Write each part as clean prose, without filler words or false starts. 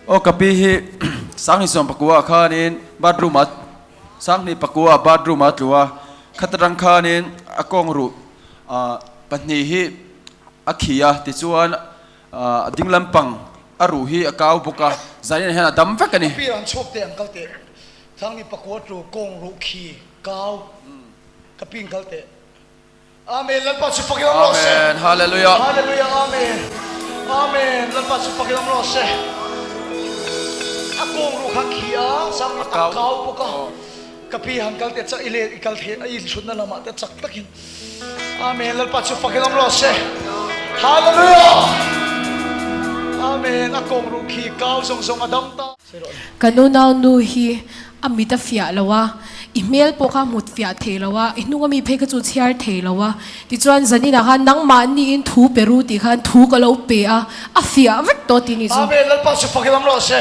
Aw ka pi hi 2019 ah khanin bathroom ah 2009 ah bathroom ah a tlu a, khata tang khanin a kawng ruh pahnih hi a khi a, tichuan a ding lampang a ruh hi a kau bawk a, zanin ah hian a dam vek a ni. Ka pi an chhuak teh ang kal teh, 2009 tlu kawng ruh khi kau ka pi an kal teh. Amen Lalpa chu fakin awm rawh se. Amen Hallelujah. Hallelujah Amen. Amen Lalpa chu fakin awm rawh se. A kawng ru kha khi a sang a kau bawk a. Ka pi han kal te chak i let i kal the i thutna lamah te chak takin. Amen Lalpa chu fakin awm rawh se. Hallelujah. Amen a kawng ru khi kau zawng zawng a dam ta. Kan unau nu hi a mit a fiah lo a, i hmel pawh kha hmut fiah thei lo a, i hnung ami phei kha chu chhiar thei lo a, tichuan zaninah khan nangmahniin thu pe ru tih khan thu ka lo pe a, a fiah vek tawh tih ni chu. Amen Lalpa chu fak i lam rawh se.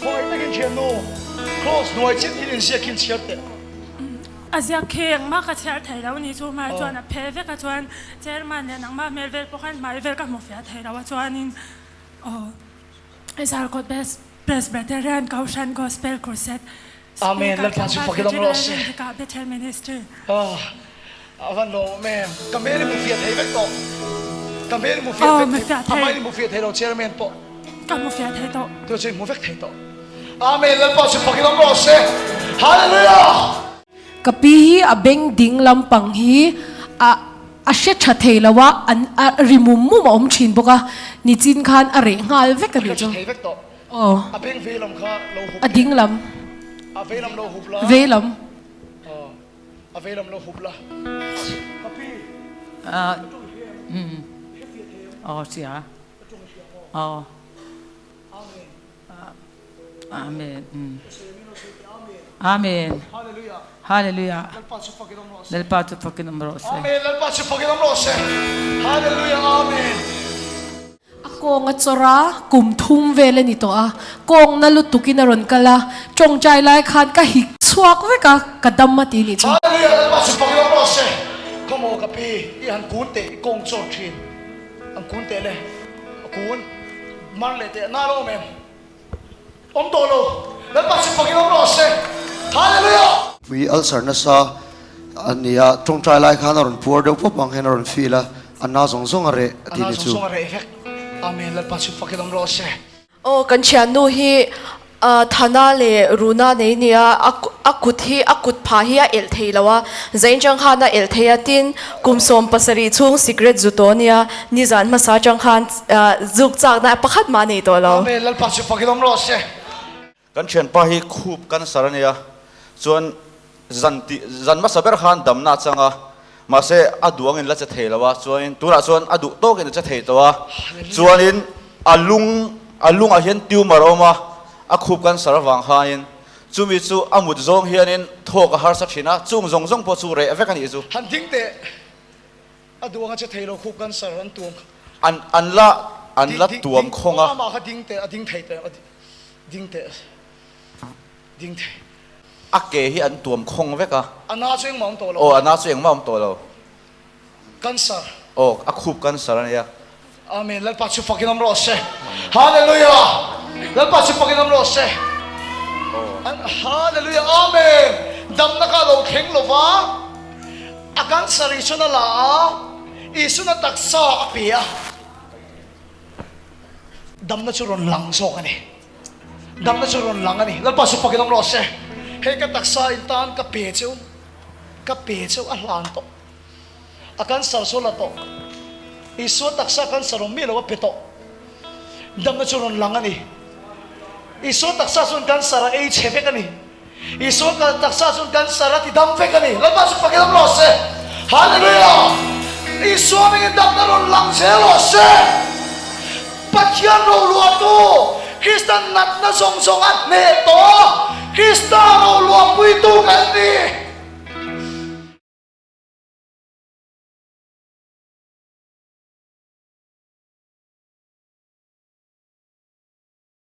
Khawngaih takin thiannu Cross hnuai chiah thil inziak in chhiar teh. A ziak khi engmah ka chhiar thei lo ni chu hmai chuan a phe vek a chuan chairman leh nangmah hmel vel pawh khan hmai vel ka hmu fiah thei lo a chuanin aw. Zarkawt Presbyterian Kohhran Gospel Crusade Amen Speaker Lalpa chu Tlangval fakin awm rawh se. Reverend Dika Bethel Ministry. Ah a van lawm em ka hmel i hmu fiah thei vek tawh ka hmel i hmu fiah Aw vek hmu thei fiah a thei. hmai i hmu fiah thei lo chairman pawh. Ka hmu fiah thei tawh. Tuna chu i hmu vek thei tawh. Amen Lalpa chu fakin awm rawh se Hallelujah. Ka pi hi a beng ding lampang hi a a hre tha thei lo a, an a ri mum mum a awm thin bawk a, nichin khan a reh nghal vek a nih chu. Aw. A ding lam. Vei lam. Aw. Amen. Amen. Hallelujah. Lalpa chu fakin awm rawh se. Amen. Lalpa chu fakin awm rawh se. Hallelujah. Amen. A kawng a chawr a, kum thum vel a ni tawh a, kawng na lutukin a rawn kal a, tawngtai lai khan ka hik chhuak vek a, ka dam a ti nih chu. Hallelujah. Lalpa chu fakin awm rawh se. Khawmaw ka pi, i han kun teh, i kawng chawr thin. An kun teh le, a kun. Mar leh teh na lo awm em? Awm tawh lo. Lalpa chu fakin awm rawh se. Hallelujah! Pui ulcer nasa a ni a, tawngtai lai khan a rawn puar deuh pawp ang hian a rawn feel a, a na zawng zawng a reh a ti A na ni zawng chu. zawng a reh vek. Amen. Lalpa chu fakin awm rawh se. Aw kan thiannu hi Thana leh Runa nei nia a kut hi a kut phah hi a elh thei lo a, zain chang khan a elh thei a tin kum 70 chhung sikret zu tawh nia nizan hmasa chang khan zuk chakna pakhat mah nei tawh lo. Amen Lalpa chu fakin awm rawh se. Kan thianpa hi khup cancer a nia, chuan zan tih zan hmasa ber khan damna a chang a, mahse a duh angin la che thei lo a, chuanin tunah chuan a duh tawkin a che thei tawh a, chuanin a lung a lungah hian tumor a awm a, a khup cancer avang khanin chumi chu a mut zawng hianin thawk a harsa thin a, chung zawng zawng pawh chu reh vek a nih chu. Han ding teh, a duh anga che thei lo khup cancer an tuam kha. An an la an la tuam khawng a. Amah kha ding teh, a ding thei teh, ding teh, ding thei. A ke hi an tuam khawng vek a. A na chu engmah awm tawh lo. Aw, a na chu engmah awm tawh lo. Cancer. Aw, a khup cancer a nia. Amen, Lalpa chu fakin awm rawh se. Hallelujah! Lalpa chu fakin awm rawh se. Hallelujah! Amen! Damna kha a lo thleng lo va, a cancer Isuan a la a, Isuan a taksa a pe a, damna chu rawn lang zawk a ni. Damna chu rawn lang a ni. Lalpa chu fakin awm rawh se. Hei ka taksa in tan ka pe cheu, ka pe cheu a hlan tawh. A cancer chu a la tawh. Isua taksa cancer awm miah lo a pe tawh. Damna chu rawn lang a ni. Isua taksa chuan cancer a ei chhe vek a ni. Isua taksa chuan cancer a ti dam vek a ni. Lalpa chu fakin awm rawh se. Hallelujah! Isua mingin damna rawn lang zel rawh se. Pathian roluahtu Krista natna zawng zawng a hneh tawh. Krista roluahpuitu kan ni.